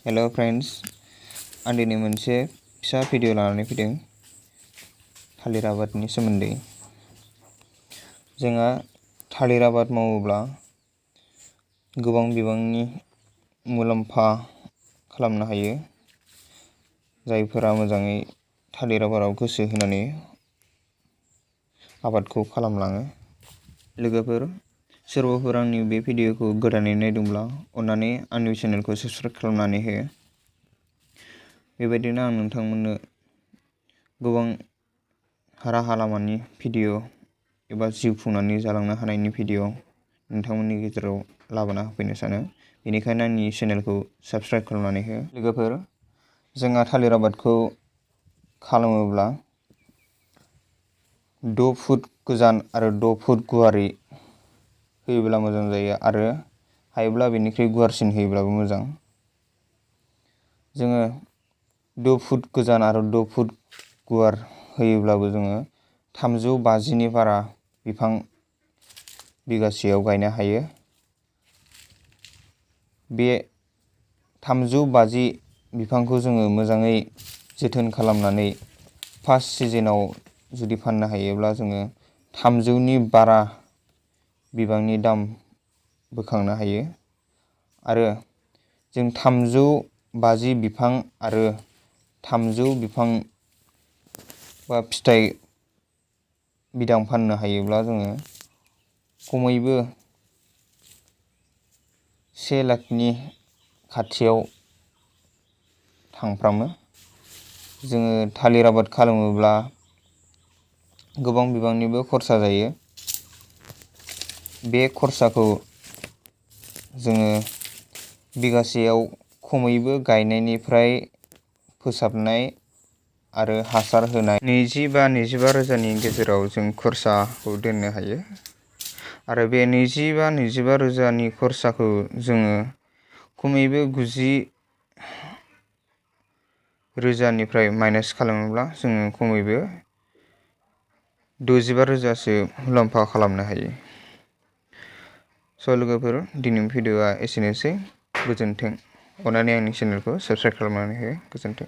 Hello friends, आं दिनै मोनसे फिसा भिडिअ लानानै फैदों थालिर आबादनि सोमोन्दै। जोंहा थालिर आबाद मावोब्ला गोबां बिबांनि मुलाम्फा खालामनो हायो। जायफोरा मोजाङै थालिर आबादाव गोसो होनानै आबादखौ खालामलाङो। लोगोफोर, सोरबाफोर आंनि बे भिडिअखौ गोदानै नायदोंब्ला अन्नानै आंनि चेनेलखौ साबस्क्राइब खालामनानै हो। बेबायदिनो आं नोंथांमोननो गोबां राहा लामानि भिडिअ एबा जिउ खुंनानै जालांनो हानायनि भिडिअ नोंथांमोननि गेजेराव लाबोना होफैनो सानो। बेनिखायनो आंनि चेनेलखौ साबस्क्राइब खालामनानै हो। लोगोफोर, जोंहा थालिर आबादखौ खालामोब्ला 6 फुट गोजान आरो 6 फुट गुवारै होयोब्ला मोजां जायो, आरो हायोब्ला बेनिख्रुइ गुवारसिन होयोब्लाबो मोजां। जोङो 6 फुट गोजान आरो 6 फुट गुवार होयोब्लाबो जोङो 350नि बारा बिफां बिगासेयाव गायनो हायो। बे 350 बिफांखौ जोङो मोजाङै जोथोन खालामनानै फार्स्ट सिजोनाव जुदि फाननो हायोब्ला जोङो 300नि बारा बिबांनि दाम बोखांनो हायो। आरो जों 350 बिफां आरो 300 बिफां बा फिथाइ बिदां फाननो हायोब्ला जोङो खमैबो 1 लाखनि खाथियाव थांफ्रामो। जोङो थालिर आबाद खालामोब्ला गोबां बिबांनिबो खरसा जायो। बे खरसाखौ जोङो बिगासेयाव खमैबो गायनायनिफ्राय फोसाबनाय आरो हासार होनाय 20-25 रोजानि गेजेराव जों खरसाखौ दोननो हायो। आरो बे 20-25 रोजानि खरसाखौ जोङो खमैबो 90 रोजानिफ्राय माइनास खालामोब्ला जोङो खमैबो 65 रोजासो मुलाम्फा खालामनो हायो। लोगोफोर, दिनैनि भिडिअआ एसेनोसै। गोजोन्थों। अन्नानै आंनि चेनेलखौ साबस्क्राइब खालामनानै हो। गोजोन्थों।